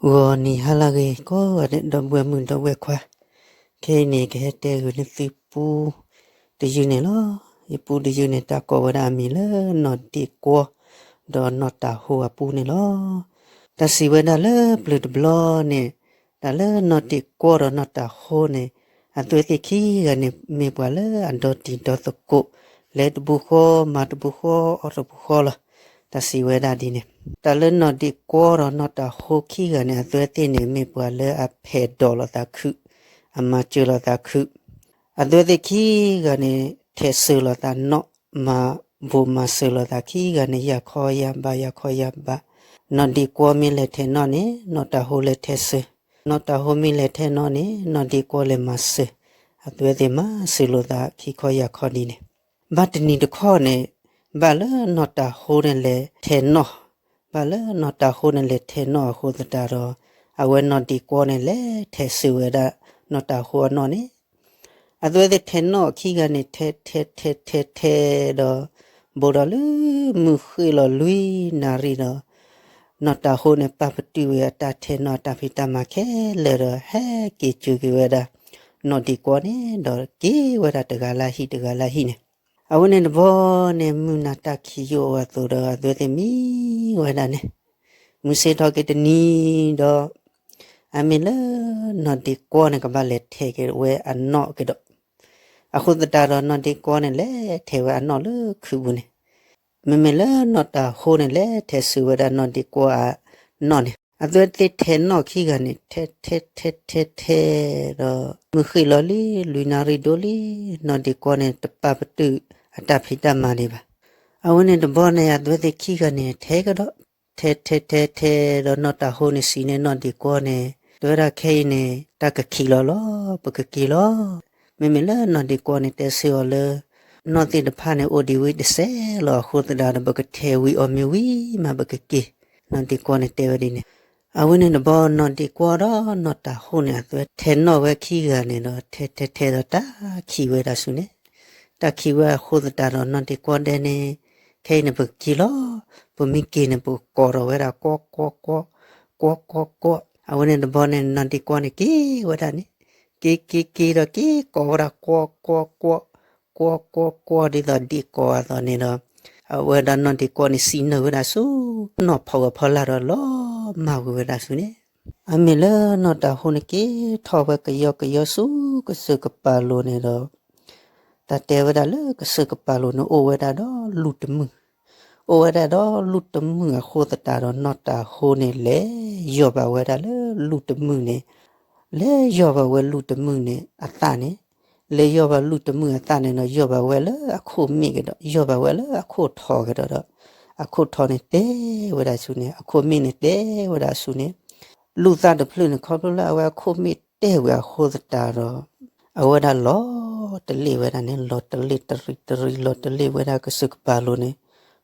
ဂီၤနံၤဟါလၢအဂ့ၤ ကိးဂၤဒဲး ဒီပုၢ်ဝဲၢ်မုၣ်ဒီပုၢ်ဝဲၢ်ခွါ, ခဲအံၤန့ၣ် ကဟဲတဲဂ့ၢ်န့ၢ်သုပူတယုၢ်န့ၣ်လီၤ. ယပူတယုၢ်န့ၣ် တၢ်ကိးဝဲဒၣ်အမံၤလၢနီၢ်ဒ့းကွီ ဒီးနီၢ်တၤဟိအပူန့ၣ်လီၤ. တၢ်စံးဝဲဒၣ်လၢပျၢၤတဘျီန့ၣ်, တၢ်လၢနီၢ်ဒ့းကွီဒီးနီၢ်တၤဟိန့ၣ်, အသုဝဲသ့ၣ်ခံဂၤန့ၣ် မ့ၢ်ပှၤလၢအဒီတံၤဒီသကိး, လဲၤတပူၤဃီ မၤတပူၤဃီ အီၣ်တပူၤဃီလီၤ. တၢ်စံးဝဲဒၣ်ဒ်န့ၣ်, တၢ်လၢနီၢ်ဒ့းကွီဒီးနီၢ်တၤဟိခံဂၤန့ၣ် အသုဝဲသ့ၣ်န့ၣ် မ့ၢ်ပှၤလၢအဖဲးဒိးလိာ်သးခု, အမၤစၢၤလိာ်သးခု, အသုဝဲသ့ၣ်ခံဂၤန့ၣ် ထဲးစၢၤလိာ်သးနီၣ်, မၤဘိးမၤစၢၤလိာ်သးခံဂၤန့ၣ် ယၤခီယၤဘး ယၤခီယၤဘး, နီၢ်ဒ့းကွီမ့ၢ်လဲၤထဲးနီၣ်န့ၣ် နီၢ်တၤဟိလဲၤထဲးစၢၤ, နီၢ်တၤဟိမ့ၢ်လဲၤထဲးနီၣ်န့ၣ် နီၢ်ဒ့းကွီလဲၤမၤစၢၤ, အသုဝဲသ့ၣ်မၤစၢၤလိာ်သးခံခီယၤခီဒ်န့ၣ်, ဘၣ်တနံၤတခီန့ၣ်, ဘၣ်လၢနီၢ်တၤဟိန့ၣ်လဲၤထဲးနီၣ်, ဘၣ်လၢနီၢ်တၤဟိန့ၣ်လဲၤထဲးနီၣ်အဃိသတးဒီး, အဝဲနီၢ်ဒ့းကွီန့ၣ်လဲၤထဲးစၢၤဝဲဒၣ် နီၢ်တၤဟိအနီၣ်န့ၣ် အသုဝဲသ့ၣ်ထဲးနီၣ်ခံဂၤန့ၣ် ထဲးထဲးထဲးထဲးထဲးဒီး, ဘူးဒီးလၢမုၢ်ဃ့ၢ်လီၤလွံၢ်နၣ်ရံၣ်ဒီး, နီၢ်တၤဟိန့ၣ် ပာ်ပတုာ်ဝဲအတၢ်ထဲးနီၣ်အတၢ်ဖံးတၢ်မၤခဲလၢာ်ဒီး ဟဲက့ၤစၢၤက့ၤဝဲဒၣ် နီၢ်ဒ့းကွီန့ၣ်ဒီး က့ၤဝဲဒၣ်တဂၤလၢဟံၣ်တဂၤလၢဟံၣ်န့ၣ်, အဝဲန့ၣ်တဘျီန့ၣ် မုၢ်နၤတၢ်ခံးယိာ်အသိးဒီး အသုဝဲသ့ၣ်မံဝဲဒၣ်န့ၣ်, မုၢ်ဆ့ၣ်ထီၣ်က့ၤတနံၤဒီး, အမ့ၢ်လၢနီၢ်ဒ့းကွီန့ၣ် ကဘၣ်လဲၤထဲးက့ၤဝဲအနီၣ်ကဒီး, အဃိသတးဒီးနီၢ်ဒ့းကွီန့ၣ် လဲၤထဲးဝဲအနီၣ်လၢခုးပူၤန့ၣ်, မ့မ့ၢ်လၢနီၢ်တၤဟိန့ၣ် လဲၤထဲးစၢၤဝဲဒၣ်နီၢ်ဒ့းကွီအနီၣ်န့ၣ်, အသုဝဲသ့ၣ်ထဲးနီၣ်ခံဂၤန့ၣ် ထဲးထဲးထဲးထဲးထဲးဒီး, မုၢ်ဃ့ၢ်လီၤလံ လွံၢ်နၣ်ရံၣ်ဒိၣ်လံ, နီၢ်ဒ့းကွီန့ၣ် တပာ်ပတုာ်အတၢ်ဖံးတၢ်မၤဒံးဘၣ်. အဝဲန့ၣ်တဘျီန့ၣ် အသုဝဲသ့ၣ်ခံဂၤန့ၣ် ထဲးကဒီး, ထဲးထဲးထဲးထဲးဒီး နီၢ်တၤဟိန့ၣ်စံးန့ၢ်နီၢ်ဒ့းကွီန့ၣ်, တဲဝဲဒၣ်ခဲအံၤန့ၣ် တၢ်ကခံးလီၤလီၤ ပကက့ၤလီၤ. မ့မ့ၢ်လၢနီၢ်ဒ့းကွီန့ၣ် တဲဆၢအီၤလၢ နီၣ်သ့ၣ်တဖၣ်န့ၣ် အိၣ်ဒံးဝံၤတစဲးလီၤအဃိသတးဒီး ပကထဲးဝံၤအီၤမ့ၢ်ဝံၤမး ပကက့ၤ, နီၢ်ဒ့းကွီန့ၣ်တဲဝဲဒ်န့ၣ်. အဝဲန့ၣ်တဘျီ နီၢ်ဒ့းကွီဒီးနီၢ်တၤဟိန့ၣ် အသုဝဲထဲးနီၣ်ဝဲခံဂၤန့ၣ်ဒီး ထဲးထဲးထဲးဒီးတၢ်ခံးဝဲဒၣ်ဆူန့ၣ်, တၢ်ခံးဝဲအဃိသတးဒီး နီၢ်ဒ့းကွီတဲန့ၣ်, ခဲအံၤန့ၣ် ပကက့ၤလီၤ. ပမ့ၢ်က့ၤန့ၣ် ပကကိးထီၣ်ဝဲဒၣ် ကွီၢ်ကွီၢ်ကွီၢ်, ကွီၢ်ကွီၢ်ကွီၢ်. အဝဲန့ၣ်တဘျီန့ၣ် နီၢ်ဒ့းကွီန့ၣ်က့ၤဝဲဒၣ်န့ၣ်, က့ၤက့ၤက့ၤဒီးက့ၤကိးဝဲဒၣ် ကွီၢ်ကွီၢ်ကွီၢ်, ကွီၢ်ကွီၢ်ကွီၢ် ဒ်သိးဒ့းကိးအသိးန့ၣ်ဒီး, အဝဲဒၣ်နီၢ်ဒ့းကွီန့ၣ် စံးနၢၤဝဲဒၣ်ဆူ နီၢ်ဖီဝဲဖီလာ်ဒီး လီၤမၢ်ကွံာ်ဝဲဒၣ်ဆူန့ၣ်. အမ့ၢ်လၢနီၢ်တၤဟိန့ၣ် က့ၤထီၣ်ဝဲကယီကယီဆူကစၢၢ်ကပၤလိၤန့ၣ်ဒီး, တၢ်တဲဝဲဒၣ်လၢကစၢၢ်ကပၤလိၤန့ၣ် အိၣ်ဝဲဒၣ်ဒီးလူၢ်တမုၢ်, အိၣ်ဝဲဒၣ်ဒီးလူၢ်တမုၢ်အဃိသတးဒီး နီၢ်တၤဟိန့ၣ် လဲၤယီၢ်ဘၣ်ဝဲဒၣ်လၢလူၢ်တမုၢ်န့ၣ်, လဲၤယီၢ်ဘၣ်ဝဲလူၢ်တမုၢ်န့ၣ်အသၣ်န့ၣ်, လဲၤယီၢ်ဘၣ်လူၢ်တမုၢ်အသၣ်န့ၣ်ဒီး ယီၢ်ဘၣ်ဝဲလၢအခိၣ်မ့ၣ်ကဒီး ယီၢ်ဘၣ်ဝဲလၢအခိၣ်ထီကဒီးဒီး, အခိၣ်ထီန့ၣ်တဲဝဲဒၣ်ဆူန့ၣ် အခိၣ်မ့ၣ်န့ၣ်တဲဝဲဒၣ်ဆူန့ၣ်, လူၢ်သၣ်တဖျၢၣ်န့ၣ် ခီဖျိလၢအဝဲအခိၣ်မ့ၣ်တဲဝဲအဃိသတးဒီး, အဝဲဒၣ်လီၤတလ့ၣ်ဝဲဒၣ်န့ၣ် လီၤတလ့ၣ်တရံးတရံး လီၤတလ့ၣ်ဝဲဒၣ်ကစၢၢ်ကပၤလိၤန့ၣ်,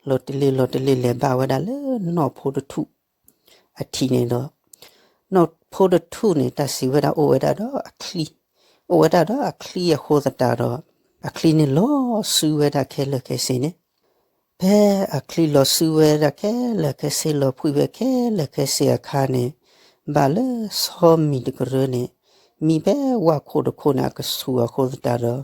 လီၤတလ့ၣ်လီၤတလ့ၣ်လဲၤဘၣ်ဝဲဒၣ်လၢနီၢ်ဖိတထူၣ် အထံးန့ၣ်ဒီး, နီၢ်ဖိတထူၣ်န့ၣ် တၢ်စံးဝဲဒၣ်အိၣ်ဝဲဒၣ်ဒီးအချံ, အိၣ်ဝဲဒၣ်ဒီးအချံအဃိသတးဒီး, အချံန့ၣ်လီၤစုဝဲဒၣ်ခဲလၢာ်ခဲဆ့န့ၣ်, ဖဲအချံလီၤစုဝဲဒၣ်ခဲလၢာ်ခဲဆ့ လီၤဖှံဝဲခဲလၢာ်ခဲဆ့အခါန့ၣ်, ဘၣ်လၢဆီမံၤတကရၢန့ၣ်, မံဖဲဝၣ်ခိၣ်တခိၣ်န့ၣ် အကဆူၣ်အဃိသတးဒီး,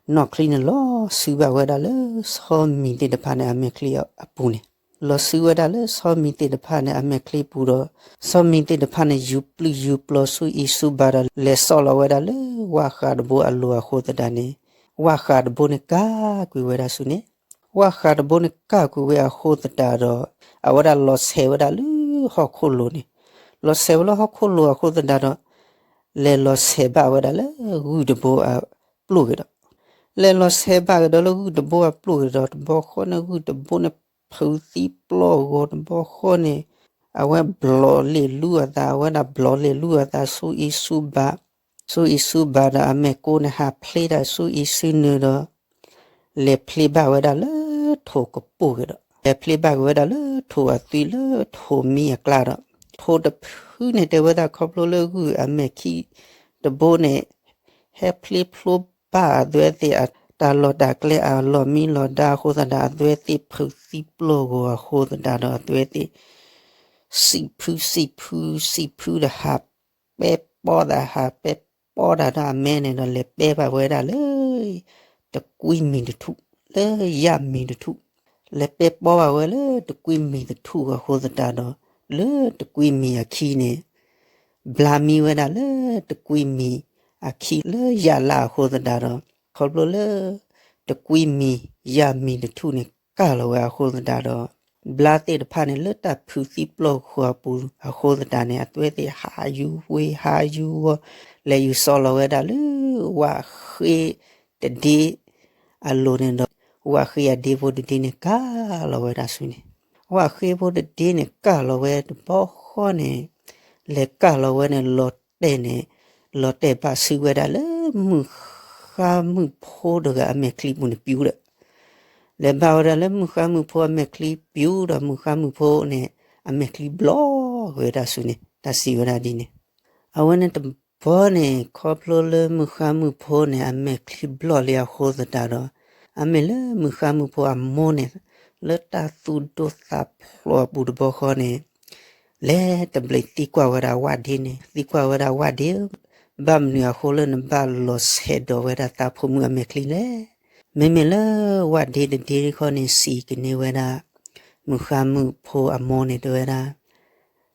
နီၢ်ချံန့ၣ်လီၤစုဘၣ်ဝဲဒၣ်လၢဆီမံၤသ့ၣ်တဖၣ်န့ၣ် အမဲာ်ချံအပူၤန့ၣ်, လီၤစုဝဲဒၣ်လၢဆီမံၤသ့ၣ်တဖၣ်န့ၣ် အမဲာ်ချံပူၤဒီး, ဆီမံၤသ့ၣ်တဖၣ်န့ၣ် ယူၤပျုၢ်ယူၤပျီၤဆူအံၤဆူဘးဒီး လဲၤစိာ်လီၤဝဲဒၣ်လၢဝၣ်ဃးတဘိအလိၤအဃိသတးန့ၣ်, ဝၣ်ဃးတဘိန့ၣ်ကၢ်ကွံာ်ဝဲဒၣ်ဆူန့ၣ်, ဝၣ်ဃးတဘိန့ၣ်ကၢ်ကွံာ်ဝဲအဃိသတးဒီး, အဝဲဒၣ်လီၤဆဲးဝဲဒၣ်လၢဟီၣ်ခိၣ်လိၤန့ၣ်, လီၤဆဲးဝဲလၢဟီၣ်ခိၣ်လိၤအဃိသတးဒီး, လဲၤလီၤဆဲးဘၣ်ဝဲဒၣ်လၢဂုၢ်တဘိအပျိၢ်က့ၤဒီး, လဲၤလီၤဆဲးဘၣ်ကဒီးလၢဂုၢ်တဘိအပျိၢ်က့ၤဒီး တဘျီဃီန့ၣ် ဂုၢ်တဘိန့ၣ် ဖုးသံပျီၢ်ဂီၤတဘျီဃီန့ၣ်, အဝဲဘျီးလ့ၣ်လူအသး အဝဲဒၣ်ဘျီးလ့ၣ်လူအသးဆူအံၤဆူဘး, ဆူအံၤဆူဘးဒီး အမဲာ်ကိန့ၣ် ဟးဖျ့ဒၣ်ဆူအံၤဆူနုၤဒီး, လဲၤဖျ့ဘၣ်ဝဲဒၣ်လၢထိၣ်ကပိၢ်က့ၤဒီး, လဲၤဖျ့ဘၣ်က့ၤဝဲဒၣ်လၢထိၣ်အသွံလၢထိၣ်မံအကျါဒီး, ထိၣ်တဖုန့ၣ် တဲဝဲဒၣ်ခီဖျိလၢဂုၢ်အမဲာ်ခံတဘိန့ၣ် ဟဲဖျ့ဖျိဘၣ်အသုဝဲသ့ၣ်အတၢ်လီၢ်တၢ်ကျဲ အလီၢ်မံလီၢ်ဒါအဃိသတး အသုဝဲသ့ၣ်ဖုးသံပျီၢ်ဂီၤအဃိသတးဒီး အသုဝဲသ့ၣ် စံးဖုစံးဖုစံးဖုဒီးဟးပဲပီသး ဟးပဲပီတၢ်ဒီးအမဲန့ၣ်ဒီး လဲၤပဲဘၣ်ဝဲဒၣ်လၢ တကွံမံၤတထူၣ် လၢယၣ်မံၤတထူၣ်, လဲၤပဲပီဘၣ်ဝဲလၢတကွံမံၤတထူၣ်အဃိသတးဒီး လၢတကွံမံၤအခံန့ၣ် ဘျါမံဝဲဒၣ်လၢတကွံမံၤအခံလၢယၣ်လၢအဃိသတးဒီး ခီဖျိလၢ တကွံမံၤယၣ်မံၤတထူၣ်န့ၣ် ကၢ်လီၤဝဲအဃိသတးဒီး ဘျါသ့ၣ်တဖၣ်န့ၣ် လၢတၢ်ဖုးသံပျီၢ်ဃီအပူၤအဃိသတးန့ၣ် အသွဲသ့ၣ်ဟးယူၤဝ့ၤဟးယူၤဝီၤ လဲၤယူၤစီလီၤဝဲဒၣ်လၢ ဝၣ်ဃ့တဒ့အလိၤန့ၣ်ဒီး ဝၣ်ဃ့အဒ့ဖိတဒ့န့ၣ် ကၢ်လီၤဝဲဒၣ်ဆူန့ၣ်, ဝၣ်ဃ့ဖိတဒ့န့ၣ် ကၢ်လီၤဝဲတဘျီဃီန့ၣ် လဲၤကၢ်လီၤဝဲန့ၣ် လီၤတဲာ်န့ၣ် လီၤတဲာ်ဘၣ်ဆူဝဲဒၣ်လၢ မုၢ်ဃါမုၢ်ဖိတဂၤအမဲာ်ချံပူၤန့ၣ် ပျူၤဒီး လဲၤဘၣ်ဝဲဒၣ်လၢမုၢ်ဃါမုၢ်ဖိအမဲာ်ချံပျူၤဒီး မုၢ်ဃါမုၢ်ဖိန့ၣ် အမဲာ်ချံဘျီၣ်ဝဲဒၣ်ဆူန့ၣ် တၢ်စံးဝဲဒၣ်ဒ်န့ၣ်, အဝဲန့ၣ်တဘျီန့ၣ် ခီဖျိလၢမုၢ်ဃါမုၢ်ဖိန့ၣ် အမဲာ်ချံဘျီၣ်လံအဃိသတးဒီး အမ့ၢ်လၢမုၢ်ဃါမုၢ်ဖိအမိၢ်န့ၣ် လၢတၢ်သူၣ်ဒိၣ်သးဖျိးအပူၤတဘျီဃီန့ၣ် လဲၤတဘျီသံကွၢ်ဝဲဒၣ်ဝၣ်ဒ့န့ၣ် သံကွၢ်ဝဲဒၣ်ဝၣ်ဒ့ဧၢ, ဘၣ်မနုၤအဃိလၢနဘၣ်လီၤဆဲးဒီးဝဲဒၣ်သးဖိမုၣ်အမဲာ်ချံလဲၣ်. မ့မ့ၢ်လၢဝၣ်ဒ့တဒ့ဃီန့ၣ် စံးကန့ၢ်ဝဲဒၣ် မုၢ်ဃါမုၢ်ဖိအမိၢ်န့ၣ်တဲဝဲဒၣ်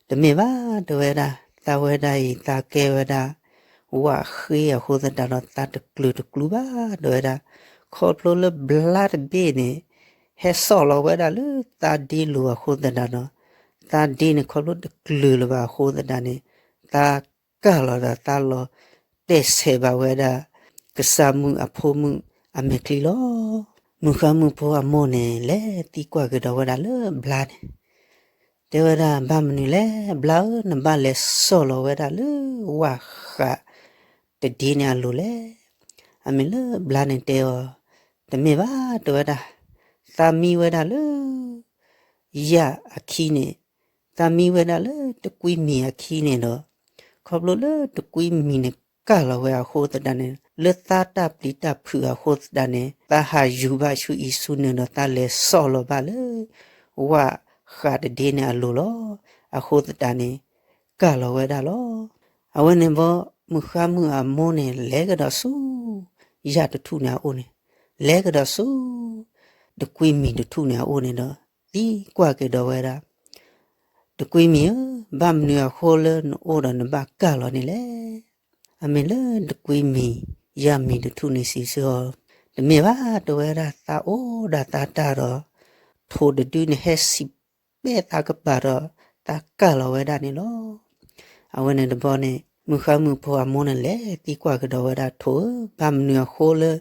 တမ့ၢ်ဘၣ်တဲဝဲဒၣ် သးဝဲဒၣ်အံၤ သးကဲဝဲဒၣ် ဝၣ်ဃ့အဃိသတးဒီး သးတကျၢၤတကျူဘၣ်တဲဝဲဒၣ်, ခီဖျိလၢဘျါတဘ့ၣ်န့ၣ် ဟဲစိာ်လီၤဝဲဒၣ်လၢသးဒ့လိၤအဃိသတးဒီး သးဒ့န့ၣ် ခီဖျိတကျၢၤလၢၤဘၣ်အဃိသတးန့ၣ် သးကၢ်လီၤဒီးသးလီၤတဲာ်ဆဲးဘၣ်ဝဲဒၣ် ကစၢ်မုၣ်အဖိမုၣ်အမဲာ်ချံလီၤ. မုၢ်ဃါမုၢ်ဖိအမိၢ်န့ၣ် လဲၤသံကွၢ်ကဒီးဝဲဒၣ်လၢဘျါန့ၣ် တဲဝဲဒၣ် ဘၣ်မနုၤလဲၣ် ဘျါဧၢ, နဘၣ်လဲၤစိာ်လီၤဝဲဒၣ်လၢဝၣ်ဃးတဒ့န့ၣ်အလိၤလဲၣ်. အမ့ၢ်လၢဘျါန့ၣ်တဲအီၤ တမ့ၢ်ဘၣ်တဲဝဲဒၣ် သးမံဝဲဒၣ်လၢ ယၣ်အခံန့ၣ် သးမံဝဲဒၣ်လၢတကွံမံၤအခံန့ၣ်ဒီး ခီဖျိလၢတကွံမံၤန့ၣ် ကၢ်လီၤဝဲအဃိသတးန့ၣ် လၢသးတၢ်ပျံၤတၢ်ဖုးအဃိသတးန့ၣ် သးဟးယူၤဘၣ်ဆူအံၤဆူနုၤဒီး သးလဲၤစိာ်လီၤဘၣ်လၢ ဝၣ်ဃးတဒ့န့ၣ်အလိၤလီၤ. အဃိသတးန့ၣ် ကၢ်လီၤဝဲဒၣ်လီၤ. အဝဲန့ၣ်ဘီ မုၢ်ဃါမုၢ်အမိၢ်န့ၣ် လဲၤကဒီးဆူ ယၣ်တထူၣ်န့ၣ်အအိၣ်န့ၣ် လဲၤကဒီးဆူ တကွံမံၤတထူၣ်န့ၣ်အအိၣ်န့ၣ်ဒီး သံကွၢ်က့ၤဒီးဝဲဒၣ် တကွံမံၤဧၢ, ဘၣ်မနုၤအဃိလၢနအိၣ်ဒီးနဘၣ်ကၢ်လီၤန့ၣ်လဲၣ်. အမ့ၢ်လၢတကွံမံၤ ယၣ်မံၤတထူၣ်န့ၣ်စံးဆၢအီၤ, တမ့ၢ်ဘၣ်တဲဝဲဒၣ် သးအိၣ်ဒၣ်သးတၢ်ဒီး ထိၣ်တဒုန့ၣ်ဟဲစံးပဲသးကပၤဒီး သးကၢ်လီၤဝဲဒၣ်န့ၣ်လီၤ. အဝဲန့ၣ်တဘီန့ၣ် မုၢ်ဃါမုၢ်ဖိအမိၢ်န့ၣ်လဲၤသံကွၢ်ကဒီးဝဲဒၣ် ထိၣ်ဧၢ, ဘၣ်မနုၤအဃိလၢ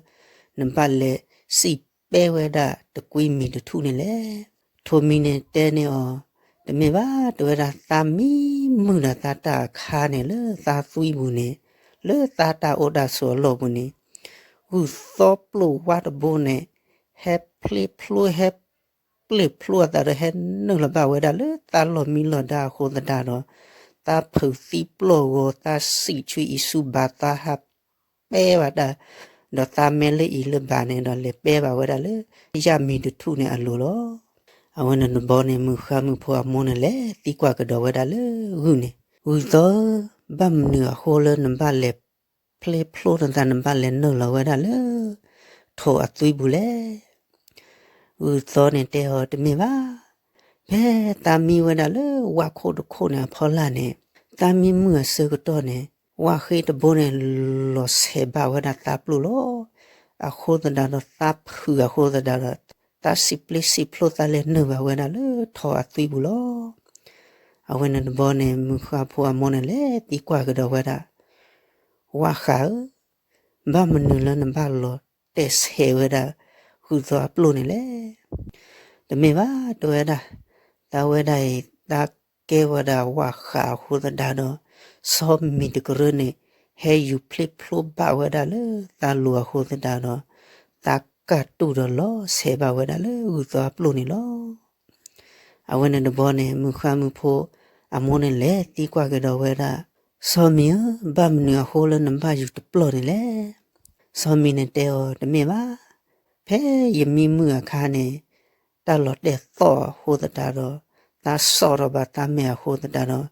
နဘၣ်လဲၤစံးပဲဝဲဒၣ်တကွံမံၤတထူၣ်န့ၣ်လဲၣ်. ထိၣ်မံၤန့ၣ်တဲန့ၢ်အီၤ, တမ့ၢ်ဘၣ်တဲဝဲဒၣ် သးမံမုာ်ဒီးသးတၢ်အခါန့ၣ် လၢသးသွံပူၤန့ၣ် လၢသးတၢ်အိၣ်တၢ်ဆိးအလီၢ်ပူၤန့ၣ် ဂုၢ်သီပျိၢ်ဝါတဘိန့ၣ် ဟဲဖျ့ဖျိ ဟဲပျ့ဖျိအသးဒီး ဟဲနုာ်လီၤဘၣ်ဝဲဒၣ်လၢသးလီၢ်မံလီၢ်ဒါအဃိသတးဒီး သးဖုးသံပျိၢ်ဂီၤ သးစံးဆူအံၤဆူဘၣ် သးဟးပဲဘၣ်တၢ် ဒီးသးမဲလၢအံၤလၢဘၣ်န့ၣ်ဒီး လဲၤပဲဘၣ်ဝဲဒၣ်လၢ ယၣ်မံၤတထူၣ်န့ၣ်အလိၤလီၤ. အဝဲန့ၣ်တဘီန့ၣ် မုၢ်ဃါမုၢ်ဖိအမိၢ်န့ၣ်လဲၤသံကွၢ်ကဒီးဝဲဒၣ်လၢဂုၢ်န့ၣ်, ဂုၢ်သီဧၢ, ဘၣ်မနုၤအဃိလၢနဘၣ်လဲၤဖျ့ဖျိနသး နဘၣ်လဲၤနုာ်လီၤဝဲဒၣ်လၢ ထိၣ်အသွံပူၤလဲၣ်. ဂုၢ်သီန့ၣ်တဲအီၤ တမ့ၢ်ဘၣ်, ဖဲသးမံဝဲဒၣ်လၢဝၣ်ခိၣ်တခိၣ်န့ၣ်အဖီလာ်န့ၣ် သးမံမုာ်အဆၢကတီၢ်န့ၣ် ဝၣ်ဃ့တဘိန့ၣ် လီၤဆဲးဘၣ်ဝဲဒၣ်သးပျိၢ်လီၤ. အဃိသတးဒီး သးဖုးအဃိသတးဒီး သးစံးပျ့စံးဖျိ သးလဲၤနုာ်ဘၣ်ဝဲဒၣ်လၢထိၣ်အသွံပူၤလီၤ. အဝဲန့ၣ်တဘီန့ၣ် မုၢ်ဃါဖိအမိၢ်န့ၣ်လဲၤသံကွၢ်ကဒီးဝဲဒၣ်, ဝၣ်ဃးဧၢ, ဘၣ်မနုၤလၢနဘၣ်လီၤတဲာ်ဆဲးဝဲဒၣ် ဂုၢ်သီအပျိၢ်န့ၣ်လဲၣ်. တမ့ၢ်ဘၣ်တဲဝဲဒၣ်, သးဝဲဒၣ်အံၤ သးကဲဝဲဒၣ်ဝၣ်ဃးအဃိသတးဒီး ဆီမံၤတကရၢန့ၣ် ဟဲယူၤဖျ့ဖျိဘၣ်ဝဲဒၣ်လၢသးလိၤအဃိသတးဒီး သးကၢ်တူၢ်ဒီးလီၤဆဲးဘၣ်ဝဲဒၣ်လၢဂုၢ်သီအပျိၢ်န့ၣ်လီၤ. အဝဲန့ၣ်တဘီန့ၣ် မုၢ်ဃါမုၢ်ဖိအမိၢ်န့ၣ်လဲၤသံကွၢ်ကဒီးဝဲဒၣ်, ဆီမံၤဧၢ, ဘၣ်မနုၤအဃိလၢနဘၣ်ယူၤတပျီၢ်န့ၣ်လဲၣ်. ဆီမံၤန့ၣ်တဲအီၤ တမ့ၢ်ဘၣ်, ဖဲယမံမုာ်အခါန့ၣ် တၢ်လီၤတဲာ်သီၣ်အဃိသတးဒီး သးစီၣ်ထီၣ်ဘၣ်သးမဲာ်အဃိသတးဒီး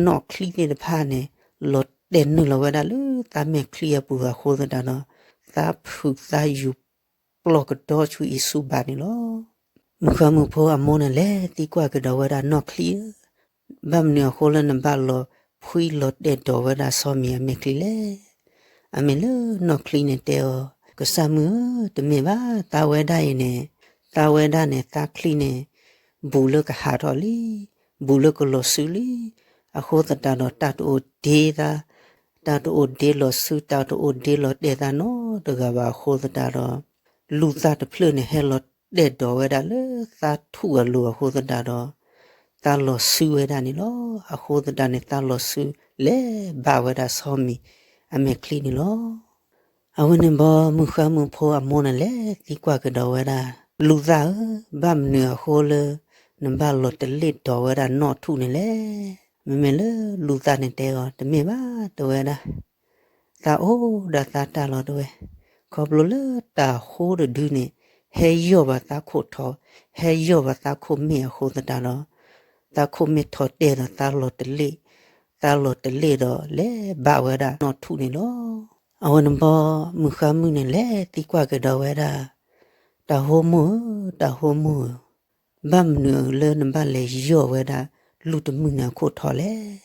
နီၣ်ချံသ့ၣ်တဖၣ်န့ၣ် လီၤတဲာ်နုာ်လီၤဝဲဒၣ်လၢသးမဲာ်ချံအပူၤအဃိသတးဒီး သးဖုးသးယူၤ ပျီၢ်ကဒီဆူအံၤဆူဘၣ်န့ၣ်လီၤ. မုၣ်ဃါမုၣ်ဖိအမိၢ်န့ၣ် လဲၤသံကွၢ်ကဒီးဝဲဒၣ်နီၣ်ချံဧၢ, ဘၣ်မနုၤအဃိလၢနဘၣ်လီၤဖှံလီၤတဲာ်ဒိးဝဲဒၣ်စီၤမံၤအမဲာ်ချံလဲၣ်. အမ့ၢ်လၢနီၣ်ချံန့ၣ်တဲအီၤ, ကစၢ်မုၣ်ဧၢ, တမ့ၢ်ဘၣ်, သးဝဲဒၣ်အံၤန့ၣ်, သးဝဲဒၣ်န့ၣ် သးချံန့ၣ် ဘူးလၢကဟးထီၣ်လံ, ဘူးလၢကလီၤစုလံ. အဃိသတးဒီး တၢ်တအိၣ်ဒ့သး, တၢ်တအိၣ်ဒ့လီၤစု, တၢ်တအိၣ်ဒ့လီၤတဲာ်သးနီတဂၤဘၣ်အဃိသတးဒီး လူၢ်သၣ်တဖျၢၣ်န့ၣ် ဟဲလီၤတဲာ်ဒိးဝဲဒၣ်လၢသးထူၣ်အလိၤအဃိသတးဒီး သးလီၤစုဝဲဒၣ်န့ၣ်လီၤ. အဃိသတးန့ၣ် သးလီၤစုလဲၤဘၣ်ဝဲဒၣ်စီၤမံၤအမဲာ်ချံန့ၣ်လီၤ. အဝဲန့ၣ်ဘီ မုၣ်ဃါမုၣ်ဖိအမိၢ်န့ၣ် လဲၤသံကွၢ်ကဒီးဝဲဒၣ်, လူၢ်သၣ်ဧၢ, ဘၣ်မနုၤအဃိလၢ နဘၣ်လီၤတလ့ၣ်ဒိးဝဲဒၣ်နီၣ်ထူၣ်န့ၣ်လဲၣ်. မ့မ့ၢ်လၢလူၢ်သၣ်န့ၣ်တဲအီၤ, တမ့ၢ်ဘၣ်, တဲဝဲဒၣ် သးအိၣ်ဒီးသးတၢ်လီၤ တဲဝဲ, ခီဖျိလၢတၤဟိတဒုန့ၣ် ဟဲယီၢ်ဘၣ်သးခိၣ်ထီ, ဟဲယီၢ်ဘၣ်သးခိၣ်မ့ၣ်အဃိသတးဒီး သးခိၣ်မ့ၣ်ထီတဲာ်ဒီးသးလီၤတလ့ၣ်, သးလီၤတလ့ၣ်ဒီးလဲၤဘၣ်ဝဲဒၣ်နီၣ်ထူၣ်န့ၣ်လီၤ. အဝဲန့ၣ်ဘီ မုၣ်ဃါမုၣ်န့ၣ် လဲၤသံကွၢ်ကဒီးဝဲဒၣ်, တၤဟိမိၢ်ဧၢ, တၤဟိမိၢ်ဧၢ, ဘၣ်မနုၤလၢနဘၣ်လဲၤယီၢ်ဝဲဒၣ် လူၢ်တမုၢ်န့ၣ်အခိၣ်ထီလဲၣ်.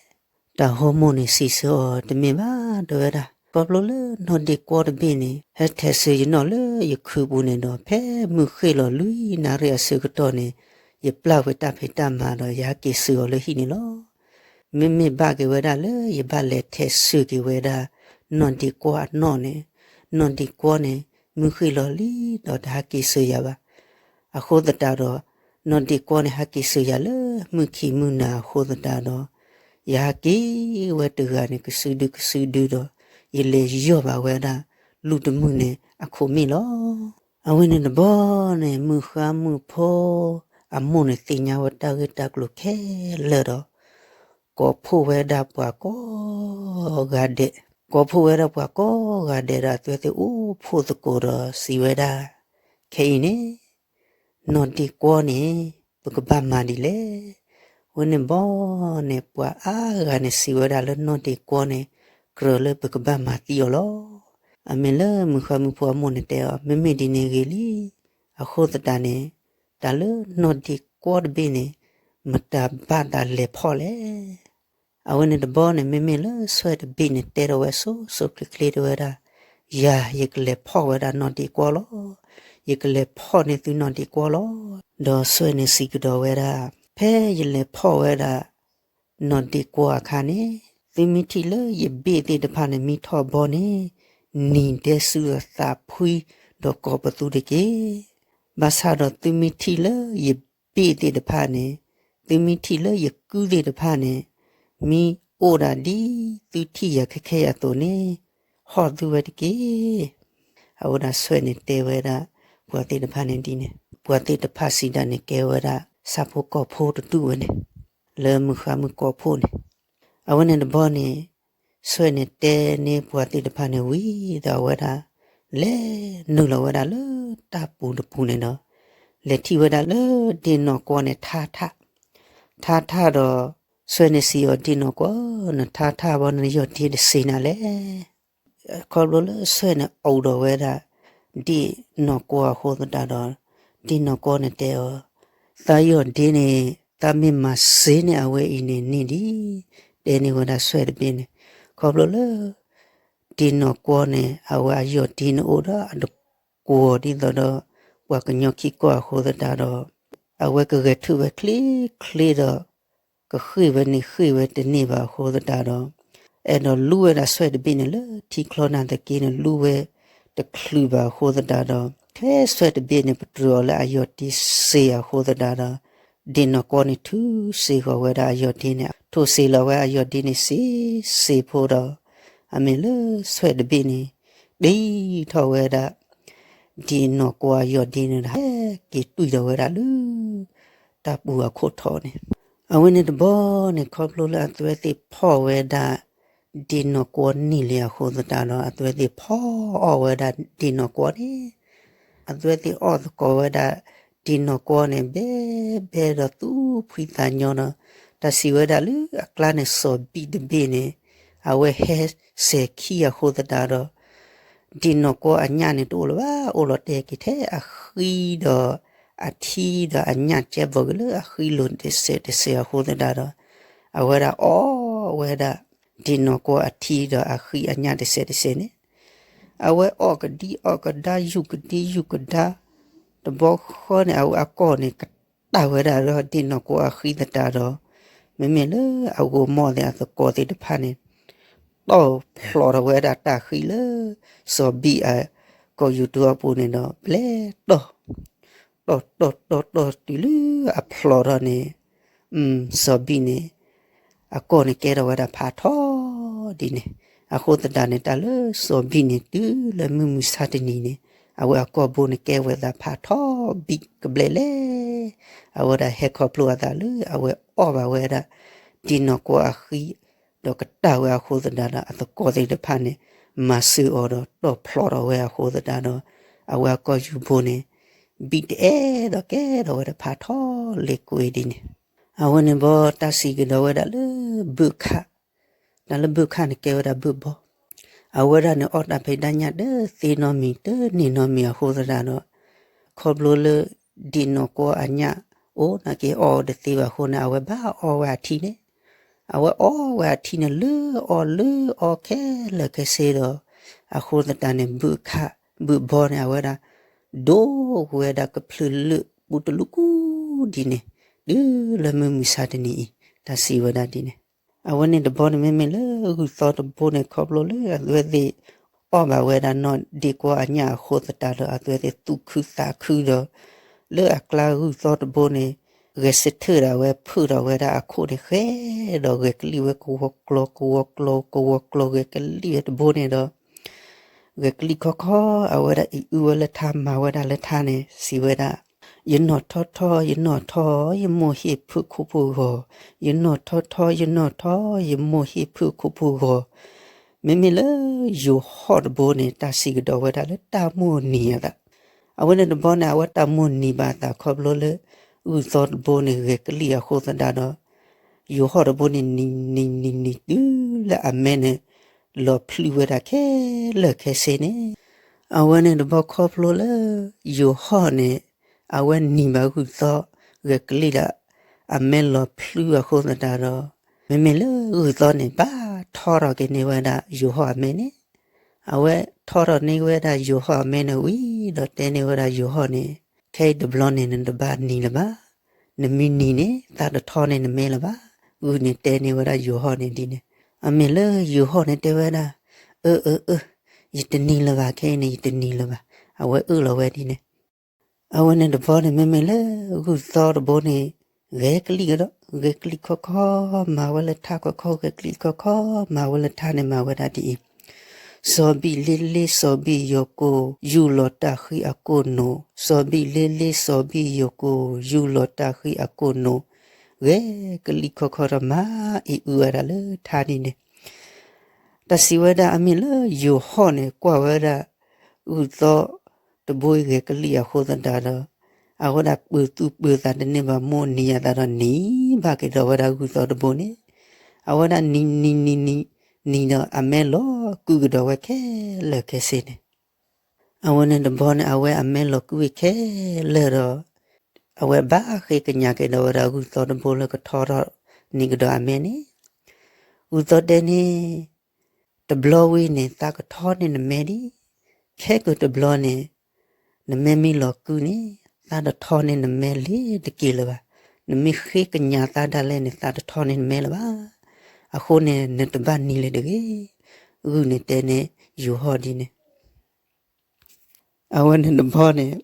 တၤဟိမိၢ်န့ၣ်စံးဆၢအီၤ, တမ့ၢ်ဘၣ်, တဲဝဲဒၣ်, ခီဖျိလၢနီၣ်ဒ့ၣ်ကွီတဘ့ၣ်န့ၣ် ဟဲထဲးစၢၤယနီၣ်လၢယခုးပူၤန့ၣ်ဒီး ဖဲမုၢ်ဃ့ၢ်လီၤလွံၢ်နၣ်ရံၣ်အဆၢကတီၢ်န့ၣ် ယပျၢ်ဝဲတၢ်ဖံးတၢ်မၤဒီး ယဟဲက့ၤစၢၤအီၤလၢဟံၣ်န့ၣ်လီၤ. မ့မ့ၢ်ဘၣ်က့ၤဝဲဒၣ်လၢယဘၣ်လဲၤထဲးစၢၤက့ၤဝဲဒၣ် နီၣ်ဒ့ၣ်ကွီအနီၣ်န့ၣ်, နီၣ်ဒ့ၣ်ကွီန့ၣ် မုၢ်ဃ့ၢ်လီၤလံဒီးတဟဲက့ၤစၢၤယၤဘၣ်. အဃိသတးဒီး နီၣ်ဒ့ၣ်ကွီန့ၣ် ဟဲက့ၤစၢၤယၤလၢမုၢ်ခံမုၢ်နၤအဃိသတးဒီး ယဟဲက့ၤဝဲတဂၤန့ၣ် ကစုဒုကစုဒုဒီး ယလဲၤယီၢ်ဘၣ်ဝဲဒၣ် လူၢ်တမုၢ်န့ၣ် အခိၣ်မ့ၣ်လီၤ. အဝဲန့ၣ်တဘီန့ၣ် မုၣ်ဃါမုၣ်ဖိအမိၢ်န့ၣ် သ့ၣ်ညါဝဲတၢ်ဂ့ၢ်တၢ်ကျိၤခဲလၢာ်ဒီး ကိးဖှိၣ်ဝဲဒၣ်ပှၤကိးဂၤဒဲး, ကိးဖှိၣ်ဝဲဒၣ်ပှၤကိးဂၤဒဲးဒီး အဝဲသ့ၣ်အိၣ်ဖှိၣ်သကိးဒီးစံးဝဲဒၣ်, ခဲအံၤန့ၣ် နီၣ်ဒ့ၣ်ကွီန့ၣ် ပကဘၣ်မၤဒ်လဲၣ်. အဝဲန့ၣ်ဘီန့ၣ် ပှၤအါဂၤန့ၣ်စံးဝဲဒၣ်လၢနီၣ်ဒ့ၣ်ကွီန့ၣ် ကြၢးလၢပကဘၣ်မၤသံအီၤလီၤ. အမ့ၢ်လၢမုၣ်ဃါမုၣ်ဖိအမိၢ်န့ၣ်တဲအီၤ, မ့မ့ၢ်ဒ်န့ၣ်ဂ့ၤလံ. အဃိသတးန့ၣ် တၢ်လၢနီၣ်ဒ့ၣ်ကွီတဘ့ၣ်န့ၣ် မတၤဘၣ်သးလဲၤဖီၣ်လဲၣ်. အဝဲန့ၣ်တဘီန့ၣ် မ့မ့ၢ်လၢဆွဲၣ်တဘ့ၣ်န့ၣ် တဲထီၣ်ဝဲစိၤစိၤချ့ချ့တဲဝဲဒၣ်, ယၤ ယကလဲၤဖီၣ်ဝဲဒၣ်နီၣ်ဒ့ၣ်ကွီလီၤ. ယကလဲၤဖီၣ်န့ၢ်သုနီၣ်ဒ့ၣ်ကွီလီၤ. ဒီးဆွဲၣ်န့ၣ်စံးကဒီးဝဲဒၣ်, ဖဲယလဲၤဖီၣ်ဝဲဒၣ် နီၣ်ဒ့ၣ်ကွီအခါန့ၣ်, သုမ့ၢ်ထံၣ်လၢယဘ့ၣ်သ့ၣ်တဖၣ်န့ၣ် မံထီၣ်ဘီန့ၣ် နံၤဒဲးဆူဒီးသးဖှံဒီးကိးပသူတက့ၢ်. ဘၣ်ဆၣ်ဒီးသုမ့ၢ်ထံၣ်လၢယဘ့ၣ်သ့ၣ်တဖၣ်န့ၣ်, သုမ့ၢ်ထံၣ်လၢယကုသ့ၣ်တဖၣ်န့ၣ်, မ့ၢ်အိၣ်ဒၣ်ဒ်သုထံၣ်ယၤခဲခဲအံၤအသိးန့ၣ်, ဟီၣ်သုဝဲတက့ၢ်. အဝဲဒၣ်ဆွဲၣ်န့ၣ်တဲဝဲဒၣ် ပှၤသ့ၣ်တဖၣ်န့ၣ်ဒ်န့ၣ်, ပှၤသ့ၣ်တဖၣ်စံးဒၣ်န့ၣ် ကဲဝဲဒၣ် ဆၣ်ဖိကီၢ်ဖိတဒူၣ်ဝဲန့ၣ်, လၢမုၣ်ဃါမုၣ်ကိးဖှိၣ်န့ၣ်, အဝဲန့ၣ်တဘီန့ၣ် ဆွဲၣ်န့ၣ်တဲန့ၢ်ပှၤသ့ၣ်တဖၣ်န့ၣ်ဝံၤဒီး အဝဲဒၣ် လဲၤနုာ်လီၤဝဲဒၣ်လၢတၢ်ပူၤတပူၤန့ၣ်ဒီး လဲၤထံၣ်ဝဲဒၣ်လၢဒ့ၣ်နီၣ်ကွီန့ၣ်ထါထၣ်, ထါထၣ်ဒီး ဆွဲၣ်န့ၣ်စံးအီၤ ဒ့ၣ်နီၣ်ကွီ, နထါထၣ်ဘီ နယီၢ်ဒ့တစ့နၤလဲၣ်. ခီဖျိလၢဆွဲၣ်န့ၣ်အိၣ်ဒီးဝဲဒၣ် ဒ့ၣ်နီၣ်ကွီအဃိသတးဒီး ဒ့ၣ်နီၣ်ကွီန့ၣ်တဲအီၤ, သးယီၢ်ဒ့န့ၣ် သးမ့ၢ်မၤစ့န့ၢ်အဝဲအံၤန့ၣ်န့ၢ်ဒံး, တဲန့ၢ်ဝဲဒၣ်ဆွဲၣ်တဘ့ၣ်န့ၣ်, ခီဖျိလၢ ဒ့ၣ်နီၣ်ကွီန့ၣ် အဝဲအယီၢ်ဒ့န့ၣ်အိၣ်ဒီးအတကွီၤဒ်သိးဒီး ပှၤကညီခံကီၢ်အဃိသတးဒီး အဝဲကဂဲၤထူၣ်ဝဲချ့ချ့ဒီး ကဃ့ၢ်ဝဲန့ၣ်ဃ့ၢ်ဝဲတန့ၢ်ဘၣ်အဃိသတးဒီး အဲၣ်ဒိးလူဝဲဒၣ်ဆွဲၣ်တဘ့ၣ်န့ၣ်လၢထံချီနၢ်သက့န့ၣ် လူဝဲတချုးဘၣ်အဃိသတးဒီး ထဲဆွဲၣ်တဘ့ၣ်န့ၣ် ပတြၢၤအီၤလၢအယီၢ်ဒ့စ့အဃိသတးဒီး ဒ့ၣ်နီၣ်ကွီန့ၣ်ထုးစ့ဃီၤဝဲဒၣ်အယီၢ်ဒ့န့ၣ် ထိၣ်စ့လီၤဝဲအယီၢ်ဒ့န့ၣ်စ့စ့ဖိဒီး အမ့ၢ်လၢဆွဲၣ်တဘ့ၣ်န့ၣ် တံၢ်ထီၣ်ဝဲဒၣ် ဒ့ၣ်နီၣ်ကွီအယီၢ်ဒ့န့ၣ်ဒီး ဟဲက့ၤတွံၢ်ဒီးဝဲဒၣ်လၢ တၢ်ပူၤအခိၣ်ထီၣ်န့ၣ်, အဝဲန့ၣ်တဘီန့ၣ် ခီဖျိလၢအဝဲသ့ၣ်ဖီၣ်ဝဲဒၣ် ဒ့ၣ်နီၣ်ကွီန့ၢ်လံအဃိသတးဒီး အဝဲသ့ၣ်ဖီၣ်အီၣ်ဝဲဒၣ်ဒ့ၣ်နီၣ်ကွီန့ၣ်, အဝဲသ့ၣ်အီၣ်သကိးဝဲဒၣ် ဒ့ၣ် ဒ့ၣ်နီၢ်ကွီန့ၣ် ဘဲဘဲဒီးသူၣ်ဖှံသးညီဒီး တၢ်စံးဝဲဒၣ်လၢအကျါန့ၣ် စီၤဘံၣ်တဘ့ၣ်န့ၣ် အဝဲဟဲစဲၤခံအဃိသတးဒီး ဒ့ၣ်နီၢ်ကွီအညၣ်န့ၣ်တအိၣ်လၢၤဘၣ် အိၣ်လီၤတဲာ်က့ၤထဲအဃံဒီးအထံဒီးအညၣ်ကဲဘီၣ်က့ၤလၢအဃံလိၤတစဲးတစဲးအဃိသတးဒီး အဝဲဒၣ်အီၣ်ဝဲဒၣ် ဒ့ၣ်နီၢ်ကွီအထံဒီးအဃံအညၣ်တစဲးတစဲးန့ၣ် အဝဲအီၣ်ကဒံအီၣ်ကဒါ ယူၢ်ကဒံယူၢ်ကဒါ တဘျီဃီန့ၣ် အဝဲအကီၢ်န့ၣ် ကတၢ်ဝဲဒၣ်ဒီးဒ့ၣ်နီၢ်ကွီအဃံသတးဒီး မ့မ့ၢ်လၢအဂိၤမီၢ်သ့ၣ်အသကိးသ့ၣ်တဖၣ်န့ၣ် တီၢ်ဖျိးထီၣ်ဝဲဒၣ်တၢ်ဃံလၢ စီၤဘံၣ်အကီၢ်ယူၢ်တူအပူၤန့ၣ်ဒီး ဘျဲတီၢ် တီၢ်တီၢ်တီၢ်တီၢ်တုၤလၢအဖျိးထီၣ်န့ၣ် စီၤဘံၣ်န့ၣ် အကီၢ်န့ၣ်ကဲထီၣ်ဝဲဒၣ်ဖးထီဒ်န့ၣ် အဃိသတးန့ၣ် တၢ်လၢစီၤဘံၣ်န့ၣ် တုၤလၢမုၢ်မဆါတနံၤန့ၣ် အဝဲအကီၢ်ဘိန့ၣ်ကဲဝဲဒၣ်ဖးထီဘံၣ်ကဘျဲၣ်လဲၣ် အဝဲဒၣ်ဟဲခီဖျိအသးလၢအဝဲအီၣ်ဘၣ်ဝဲဒၣ် ဒ့ၣ်နီၢ်ကွီအဃံ ဒီးကတၢ်ဝဲအဃိသတးဒီး အသကိးသ့ၣ်တဖၣ်န့ၣ် မၤစၢၤအီၤဒီးတီၢ်ဖျိးထီၣ်ဝဲအဃိသတးဒီး အဝဲအကီၢ်ယူၢ်ဘိန့ၣ် ဘံၣ်တအဲၣ်ဒိးကဲထီၣ်ဝဲဒၣ်ဖးထီလ့ၤကွံာ်ဒ်န့ၣ် အဝဲန့ၣ်ဘီတၢ်စံးကဒီးဝဲဒၣ်လၢဘုၣ်ခၣ် တၢ်လၢဘုၣ်ခၣ်န့ၣ်ကဲဝဲဒၣ်ဘုၣ်ဘီ အဝဲဒၣ်န့ၣ်အီၣ်တၢ်ဖံးတၢ်ညၣ်တသ့နီတမံၤ တန့ၢ်နီတမံၤအဃိသတးဒီး ခီဖျိလၢ ဒ့ၣ်နီၢ်ကွီအညၣ်အိၣ်နာ်က့အီၣ်တသ့ဘၣ်အဃိန့ၣ် အဝဲဘၣ်အီဝဲအထံန့ၣ် အဝဲအီဝဲအထံန့ၣ် လၢအီၣ်လၢအီခဲလၢာ်ခဲဆ့ဒီး အဃိသတးန့ၣ် ဘုၣ်ခၣ် ဘုၣ်ဘီန့ၣ် အဝဲဒၣ် ဒိဝဲဒၣ်ကဖျၢၣ်လၢာ်ပူတလူးကူဒ်န့ၣ် တုၤလၢမုၢ်မဆါတနံၤအံၤ တၢ်စံးဝဲဒၣ်ဒ်န့ၣ် အဝဲန့ၣ်တဘီန့ၣ် မ့မ့ၢ်လၢဂုၢ်သီတဘိန့ၣ် ခီဖျိလၢအဝဲသ့ၣ် အီၣ်ဘၣ်ဝဲဒၣ်နီၢ်ဒ့ၣ်ကွီအညၣ်အဃိသတးဒီး အဝဲသ့ၣ်သူၣ်ခုသးခုဒီး လၢအကျါဂုၢ်သီတဘိန့ၣ် ဂဲၤဆၢထၢၣ်ဒၣ်ဝဲဖုၣ်ထီၣ်ဝဲဒၣ်အခိၣ်န့ၣ် ဃဲဒီးဂဲၤကလံၣ်ဝဲကဝီၤကျီၤ ကဝီၤကျီၤ ကဝီၤကျီၤ ဂဲၤကလံၣ်ဝဲတဘိန့ၣ်ဒီး ဂဲၤကလံၣ်ခီခီ အဝဲဒၣ်အံၤအုဝဲလၢထါ မၤဝဲဒၣ်လၢထါန့ၣ် စံးဝဲဒၣ်, ယနီၢ်ထီထီ ယနီၢ်ထီ ယမိၢ်ဟ့ၣ်ဖုၣ်ခိၣ်ဖုၣ်ဂီၤ, ယနီၢ်ထီထီ ယနီၢ်ထီ ယမိၢ်ဟ့ၣ်ဖုၣ်ခိၣ်ဖုၣ်ဂီၤ, မ့မ့ၢ်လၢယိၤဟီၣ်တဘိန့ၣ် တၢ်စံးကဒီးဝဲဒၣ်လၢတၢ်မိၢ်နံၤအသး, အဝဲန့ၣ်တဘီန့ၣ် အဝဲတၢ်မိၢ်နံၤဘၣ်အသးခီဖျိလၢ ဂုၢ်သီတဘိန့ၣ် ဂဲၤကလံၣ်အဃိသတးဒီး ယိၤဟီၣ်တဘိန့ၣ် နံၤနံၤနံၤနံၤတုၤလၢအမဲန့ၣ် လီၤဖျုးဝဲဒၣ်ခဲလၢာ်ခဲဆ့န့ၣ်, အဝဲန့ၣ်တဘီခီဖျိလၢ ယိၤဟီၣ်န့ၣ် အဝဲနံၤဘၣ်ဂုၢ်သီ ဂဲၤကလံၣ်ဒီး အမဲလီၤဖျုးအဃိသတးဒီး မ့မ့ၢ်လၢဂုၢ်သီန့ၣ် ဘၣ်ထီထီၣ်က့ၤန့ၢ်ဝဲဒၣ်ယိၤဟီၣ်အမဲန့ၣ်, အဝဲထီထီၣ်န့ၢ်ဝဲဒၣ်ယိၤဟီၣ်အမဲန့ၣ်ဝံၤဒီးတဲန့ၢ်ဝဲဒၣ်ယိၤဟီၣ်န့ၣ်, ခဲအံၤတဘျီန့ၣ် နတဘၣ်နံၤလၢၤဘၣ်, နမ့ၢ်နံၤန့ၣ် သးတထီန့ၢ်နမဲလၢၤဘၣ်, ဂုၢ်န့ၣ်တဲန့ၢ်ဝဲဒၣ်ယိၤဟီၣ်န့ၣ်ဒ်န့ၣ်, အမ့ၢ်လၢယိၤဟီၣ်န့ၣ်တဲဝဲဒၣ်, အၢ အၢ အၢ, ယတနံၤလၢၤဘၣ် ခဲအံၤန့ၣ် ယတနံၤလၢၤဘၣ်, အဝဲအၢၣ်လီၤဝဲဒ်န့ၣ် အဝဲန့ၣ်တဘီန့ၣ် မ့မ့ၢ်လၢဂုၢ်သီတဘိန့ၣ် ဂဲၤကလံၣ်ကဒီး ဂဲၤကလံၣ်ခီခီ မၤဝဲလၢထါခီခီ ဂဲၤကလံၣ်ခီခီ မၤဝဲလၢထါန့ၣ် မၤဝဲဒၣ်ဒ်အံၤ, စီၤဘံၣ်လ့လ့ စီၤဘံၣ်ယိၤကိၢ် ယူၢ်လီၤတၢ်ဃံအကိၢ်နိး, စီၤဘံၣ်လ့လ့ စီၤဘံၣ်ယိၤကိၢ် ယူၢ်လီၤတၢ်ဃံအကိၢ်နိး, ဂဲၤကလံၣ်ခီခီဒီးမၤအံၤအုဝဲဒၣ်လၢထါဒ်န့ၣ် တၢ်စံးဝဲဒၣ်အမ့ၢ်လၢယိၤဟီၣ်န့ၣ် ကွၢ်ဝဲဒၣ် ဂုၢ်သီတဘိဂဲၤကလံၣ်အဃိသတးဒီး အဝဲဒၣ်ပၢၤသူၣ်ပၢၤသးတန့ၢ်ဘၣ် မိၢ်နံၤအသးဒီးနံၤဘၣ်က့ၤဒီးဝဲဒၣ်ဂုၢ်သီတဘိန့ၣ်, အဝဲဒၣ်နံၤနံၤနံၤနံၤ နံၤဒီးအမဲလီၤကုကဒီးဝဲခဲလၢာ်ခဲဆ့န့ၣ် အဝဲန့ၣ်တဘီန့ၣ် အဝဲအမဲလီၤကုဝံၤခဲလၢာ်ဒီး အဝဲဘၣ်ဃ့ကညးက့ၤဒီးဝဲဒၣ်ဂုၢ်သီတဘိလၢကထီထီၣ်န့ၢ်ကဒီးအမဲန့ၣ်, ဂုၢ်သီတဲန့ၣ်, တဘျီဝံၤန့ၣ် သးကထီန့ၢ်နမဲဒံး, ခဲကတဘျီန့ၣ် နမဲမ့ၢ်လီၤကုန့ၣ် သးတထီန့ၢ်နမဲလၢၤတက့ၢ်လၢၤဘၣ်, နမ့ၢ်ဃ့ကညးသးဒၣ်လဲာ်န့ၣ် သးတထီန့ၢ်နမဲလၢၤဘၣ်, အဃိန့ၣ် နတဘၣ်နံၤလၢၤတဂ့ၤ, ဂုၢ်န့ၣ်တဲန့ၢ်ယိၤဟီၣ်ဒ်န့ၣ် အဝဲန့ၣ်တဘီန့ၣ်,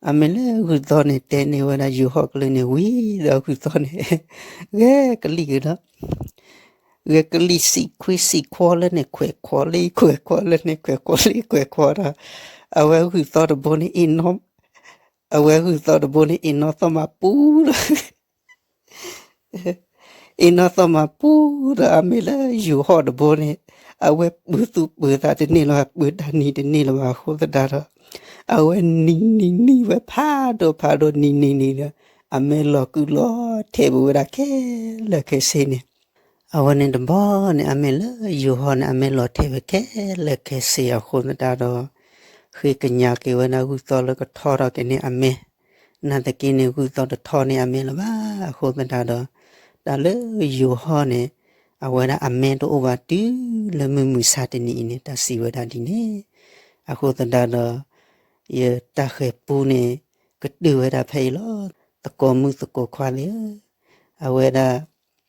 အမ့ၢ်လၢဂုၢ်သီန့ၣ်တဲန့ၢ်ဝဲဒၣ်ယိၤဟီၣ်ကလုၢ်န့ၣ်ဝံၤဒီးဂုၢ်သီန့ၣ်, ဂဲၤကလံၣ်ကဒီး, ဂဲၤကလံၣ်စံးခွံစံးခွီလၢန့ၣ်ခွဲးခွီလၢ ခွဲးခွီလၢခွဲးခွီဒီး, အဝဲဂုၢ်သီတဘိန့ၣ်အ့ၣ်နီၢ်, အဝဲဂုၢ်သီတဘိန့ၣ်အ့ၣ်နီၢ်သီၣ်မၤပူၤဒီး ဂဲၤ အ့ၣ်နီၣ်သီၣ်မၤပူၤဒီးအမ့ၢ်လၢယိၤဟီၣ်တဘိန့ၣ်, အဝဲပၢၤသူၣ်ပၢၤသးတန့ၢ်လၢၤဘၣ်, ပၢၤတၢ်နံၤတန့ၢ်လၢၤဘၣ်အဃိသတးဒီး, အဝဲနံၤနံၤနံၤဝဲဖးဒိၣ်ဖးဒိၣ်နံၤနံၤနံၤဒီး, အမဲလီၤကုလီၤထဲးဘၣ်ဝဲဒၣ်ခဲလၢာ်ခဲဆ့န့ၣ်, အဝဲန့ၣ်တဘီန့ၣ် အမ့ၢ်လၢယိၤဟီၣ်န့ၣ် အမဲလီၤထဲးဝဲခဲလၢာ်ခဲဆ့အဃိသတးဒီး, ဃ့ကညးက့ၤဝဲဒၣ်ဂုၢ်သီလၢကထီထီၣ်က့ၤန့ၢ်အမဲ, နာ်သက့န့ၣ် ဂုၢ်သီတထီန့ၢ်အမဲလၢၤဘၣ်အဃိသတးဒီး, တၢ်လၢယိၤဟီၣ်န့ၣ်, အဝဲဒၣ်အမဲတအိၣ်ဘၣ်တုၤလၢမုၢ်မုၢ်ဆါတနံၤအံၤန့ၣ် တၢ်စံးဝဲဒၣ်ဒ်န့ၣ်, အဃိသတးဒီး, ယတၢ်ဃဲၤပူန့ၣ်, ကတၢၢ်ဝဲဒၣ်ဖဲအံၤလီၤ, သကိးမုၣ်သကိးခွါသ့ၣ်ဧၢ, အဝဲဒၣ်,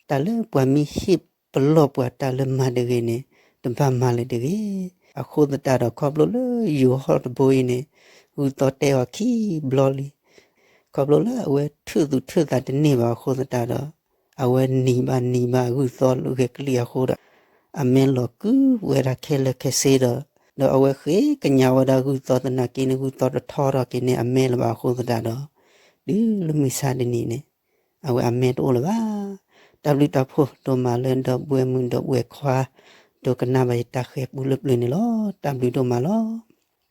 တၢ်လၢပှၤမ့ၢ်ဟ့ၣ်ပလီၢ်ပှၤတၢ်လၢမၤတဂ့ၤန့ၣ်, တဘၣ်မၤလၢၤတဂ့ၤ, အဃိသတးဒီးခီဖျိလၢယိၤဟီၣ်တဘိအံၤန့ၣ်, ဂုၢ်သီတဲအီၤခံဘျီလံ ခီဖျိလၢအဝဲထုးသူၣ်ထုးသးတန့ၢ်ဘၣ်အဃိသတးဒီး, အဝဲနံၤဘၣ်နံၤဘၣ်ဂုၢ်သီလၢဂဲၤကလံၣ်အဃိဒီး, အမဲလီၤကုဝဲဒၣ်ခဲလၢာ်ခဲဆ့ဒီး, ဒီးအဝဲဃ့ကညးဝဲဒၣ်ဂုၢ်သီသနာ်က့န့ၣ် ဂုၢ်သီတထီထီၣ်က့ၤန့ၢ်အမဲလၢၤဘၣ်အဃိသတးဒီး, တုၤလၢမုၢ်ဆါတနံၤန့ၣ်, အဝဲအမဲတအိၣ်လၢၤဘၣ်. တၢ်ဘျုးတၢ်ဖှိၣ်ဒိၣ်မးလၢဒီပုၢ်ဝဲၢ်မုၣ်ဒီပုၢ်ဝဲၢ်ခွါ, ဒိကနၣ်ဘၣ်ယတၢ်ဃဲၤပူလၢပျၢၤန့ၣ်လီၤ. တၢ်ဘျုးဒိၣ်မးလီၤ.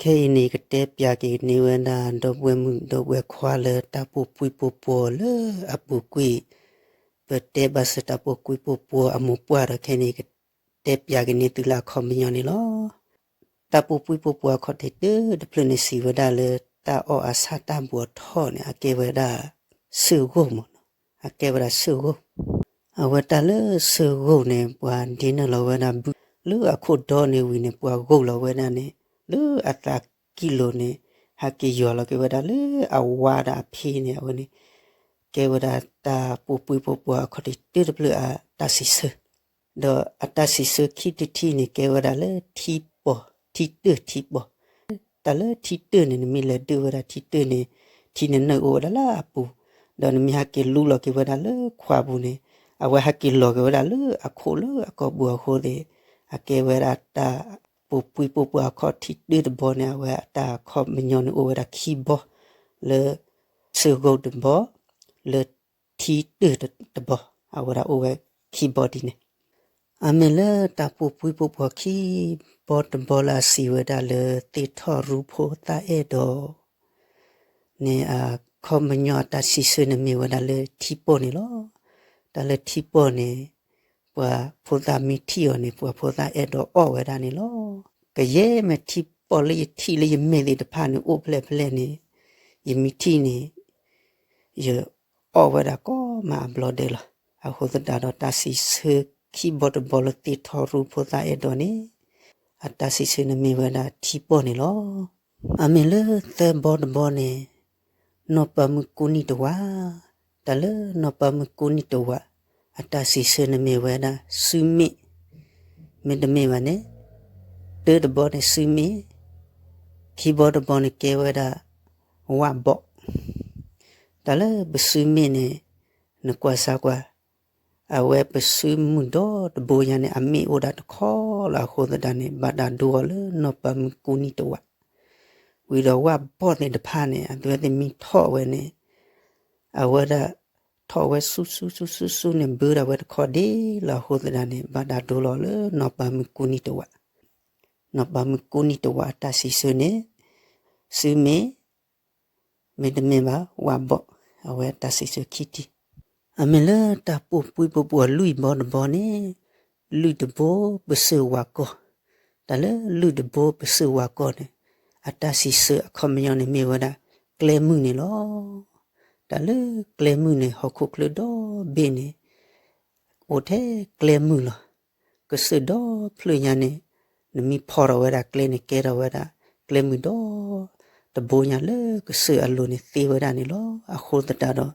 ခဲအံၤန့ၣ် ယကတဲပၠးက့ၤန့ၢ်ဝဲဒၣ် ဒီပုၢ်ဝဲၢ်မုၣ်ဒီပုၢ်ဝဲၢ်ခွါလၢတၢ်ပူၤပှံၤပူၤပှီၤလၢအပူၤကွံာ်, ပတဲဘၣ်စၢၤတၢ်ပူၤပှံၤပူၤပှီၤအမိၢ်ပှၢ်ဒီးခဲအံၤန့ၣ် ယကတဲပၠးက့ၤန့ၢ်သုလၢအခီပညီန့ၣ်လီၤ. တၢ်ပူၤပှံၤပူၤပှီၤအခီၣ်ထံးတၢတဖျၢၣ်န့ၣ် စံးဝဲဒၣ်လၢတၢ်အီၣ်အဆၣ်တၢ်ဘှီးထီၣ်န့ၣ် အကဲဝဲဒၣ် ဆၢဂိၢ်မး, အကဲဝဲဒၣ်ဆၢဂိၢ်. အဝဲတၢ်လၢဆၢဂိၢ်န့ၣ် ပှၤဒ့နုာ်လီၤဝဲဒၣ်ဘု လၢအခိၣ်ဒီန့ၣ်ဝံၤန့ၣ် ပှၤဂိၢ်လီၤဝဲဒၣ်န့ၣ် လၢအသးကံၢ်လိၤန့ၣ် ဟဲက့ၤယီၤလီၤက့ၤဝဲဒၣ်လၢအဝါဒီးအဖံန့ၣ် အဝဲန့ၣ် ကဲဝဲဒၣ်တၢ်ပူၤပှံၤပူၤပှီၤအခီၣ်ထံးတၢတဖျၢၣ်အတၢ်စံးဆၢ ဒီးအတၢ်စံးဆၢခံတထံၣ်န့ၣ် ကဲဝဲဒၣ်လၢထံပီၢ်, ထံတၢၢ်ထံပီၢ်. တၢ်လၢထံတၢၢ်န့ၣ် နမ့ၢ်လဲၤဒၢၣ်ဝဲဒၣ်ထံတၢၢ်န့ၣ် ထံန့ၣ်နုာ်အိၣ်ဝဲဒၣ်လၢအပူၤ, ဒီးနမ့ၢ်ဟဲက့ၤလူလီၤက့ၤဝဲဒၣ်လၢခွးပူၤန့ၣ် အဝဲဟဲက့ၤလီၤက့ၤဝဲဒၣ်လၢအခိၣ်လၢအကီၢ်ပူၤအဃိသ့ၣ် အကဲဝဲဒၣ်တၢ်ပူၤပှံၤပူၤပှီၤအခီၣ်ထံးတၢတဘီန့ၣ် အဝဲအတၢ်အခီပညီန့ၣ်အိၣ်ဝဲဒၣ်ခံဘီ, လၢ ဆၢဂိၢ်တဘီ, လၢထံတၢၢ်တဘီ, အဝဲဒၣ်အိၣ်ဝဲခံဘီဒ်န့ၣ်. အမ့ၢ်လၢတၢ်ပူၤပှံၤပူၤပှီၤခံဘီတဘီလၢအစံးဝဲဒၣ်လၢသ့ၣ်ထီၣ်ရူဖိသၣ်အဲၣ်ဒိး န့ၣ်အခီပညီအတၢ်စံးဆၢန့ၣ်မ့ၢ်ဝဲဒၣ်လၢထံပီၢ်န့ၣ်လီၤ. တၢ်လၢထံပီၢ်န့ၣ် ပှၤဖိသၣ်မ့ၢ်ထံၣ်အီၤန့ၣ် ပှၤဖိသၣ်အဲၣ်ဒိးအီၣ်ဝဲဒၣ်န့ၣ်လီၤ. ကယဲၢ်မ့ၢ်ထံပီၢ်လၢယထံၣ်လၢယမဲာ်သ့ၣ်တဖၣ်န့ၣ် အိၣ်ဖျဲၣ်ဖျဲၣ်န့ၣ် ယမ့ၢ်ထံၣ်န့ၣ် ယအီၣ်ဝဲဒၣ်ကိးမးအဘျီဒဲးလီၤ. အဃိသတးဒီးတၢ်စံးဆၢခံဘီတဘီလၢသ့ၣ်ထီၣ်ရူဖိသၣ်အဲၣ်ဒိးန့ၣ် အတၢ်စံးဆၢန့ၣ်မ့ၢ်ဝဲဒၣ်ထံပီၢ်န့ၣ်လီၤ. အမ့ၢ်လၢသၢဘီတဘီန့ၣ် နီၢ်ပၤမုၣ်ကူနံၣ်တဝး, တၢ်လၢနီၢ်ပၤမုၣ်ကူနံၣ်တဝး အတၢ်စံးဆၢန့ၣ်မ့ၢ်ဝဲဒၣ်စုမ့ၣ်, မ့တမ့ၢ်ဘၣ်န့ၣ် တၢတဘီန့ၣ်စုမ့ၣ်, ခံဘီတဘီန့ၣ်ကဲဝဲဒၣ် ဝၣ်ဘီၣ်. တၢ်လၢပစုမ့ၣ်န့ၣ် နကွၢ်စၢ်ကွၢ် အဝဲပစုမုၢ်ဒီတဘိညါန့ၣ် အမ့ၣ်အိၣ်ဒၣ်တခီလီၤအဃိသတးန့ၣ် ဘၣ်တၢ်ဒိအီၤလၢနီၢ်ပၤမုၣ်ကူနံၣ်တဝး, ဝံၤဒီးဝၣ်ဘီၣ်သ့ၣ်တဖၣ်န့ၣ် အဝဲသ့ၣ်မ့ၢ်ထီၣ်ဝဲန့ၣ် အဝဲဒၣ်ထီၣ်ဝဲဆူဆူဆူဆူဆူန့ၣ် ဘၢဒၣ်ဝဲတခီဒ့လီၤအဃိသတးန့ၣ် ဘၣ်တၢ်ဒိလီၤလၢနီၢ်ပၤမုၣ်ကူနံၣ်တဝး, နီၢ်ပၤမုၣ်ကူနံၣ်တဝးအတၢ်စံးဆၢန့ၣ် စုမ့ၣ် မ့တမ့ၢ်ဘၣ် ဝၣ်ဘီၣ် အဝဲတၢ်စံးဆၢခံထံၣ်. အမ့ၢ်လၢတၢ်ပူၤပှံပူၤပှီၤလွံၢ်ဘီတဘီန့ၣ် လွံၢ်တဘိပစၢၤဝၤကီၢ်, တၢ်လၢလွံၢ်တဘိပစၢၤဝၤကီၢ်န့ၣ် အတၢ်စံးဆၢအခီပညီန့ၣ်မ့ၢ်ဝဲဒၣ် ကျဲမုၢ်န့ၣ်လီၤ. တၢ်လၢကျဲမုၢ်န့ၣ် ဟီၣ်ခိၣ်ချၢဒီဘ့ၣ်န့ၣ် အိၣ်ထဲကျဲမုၢ်လီၤ. ကစၢၢ်ဒီဖျၢၣ်ညါန့ၣ် နမ့ၢ်ဖီထီၣ်ဝဲဒၣ်ကျဲန့ၣ် ကဲထီၣ်ဝဲဒၣ်ကျဲမုၢ်ဒီတဘိညါလၢကစၢၢ်အလိၤန့ၣ်သ့ဝဲဒၣ်န့ၣ်လီၤ. အဃိသတးဒီး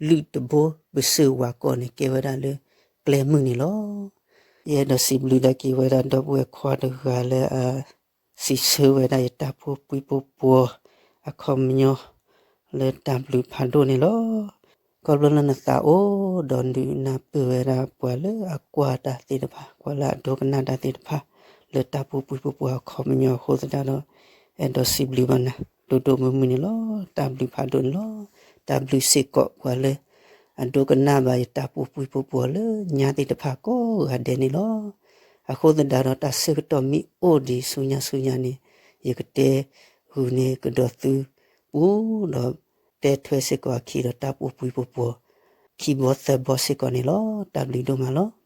လွံၢ်တဘိပစၢၤဝၤကီၢ်န့ၣ်ကဲဝဲဒၣ်လၢကျဲမုၢ်န့ၣ်လီၤ. ယအဲၣ်ဒိးစံးဘျုးဒၣ်က့ၤဝဲဒၣ်ဒီပုၢ်ဝဲၢ်ခွါတဂၤလၢအ စံးဆၢဝဲဒၣ်ယတၢ်ပူၤပှံပူၤပှီၤ အခီပညီ လၢတၢ်ဘျုးဖးဒိၣ်န့ၣ်လီၤ. ခီဖျိလၢနသးအိၣ်ဒီးဒုးနၢ်ပၢၢ်ဝဲဒၣ်ပှၤလၢအကွၢ်တၢ်သ့ၣ်တဖၣ် ပှၤလၢအဒိကနၣ်တၢ်သ့ၣ်တဖၣ် လၢတၢ်ပူၤပှံပူၤပှီၤအခီပညီအဃိသတးဒီး အဲၣ်ဒိးစံးဘျုးဘၣ်နၤ ဒိၣ်ဒိၣ်မုၢ်မုၢ်န့ၣ်လီၤ. တၢ်ဘျုးဖးဒိၣ်န့ၣ်လီၤ. တၢ်ဘျုးစ့ၢ်ကီးပှၤလၢ အဒိကနၣ်ဘၣ်ယတၢ်ပူၤပှံၤပူၤပှီၤလၢညါသ့ၣ်တဖၣ်ကိးဂၤဒဲးန့ၣ်လီၤ. အဃိသတးဒီးတၢ်ဆၢကတီၢ်မ့ၢ်အိၣ်ဒံးဆူညါဆူညါန့ၣ် ယကတဲဂုာ်န့ၢ်ကဒီးသုပူၤဒီး တဲထွဲစ့ၢ်ကီးအခံဒီးတၢ်ပူၤပှံၤပူၤပှီၤ ခံဘီသၢဘီစ့ၢ်ကီးန့ၣ်လီၤ. တၢ်ဘျုးဒိၣ်မးလီၤ.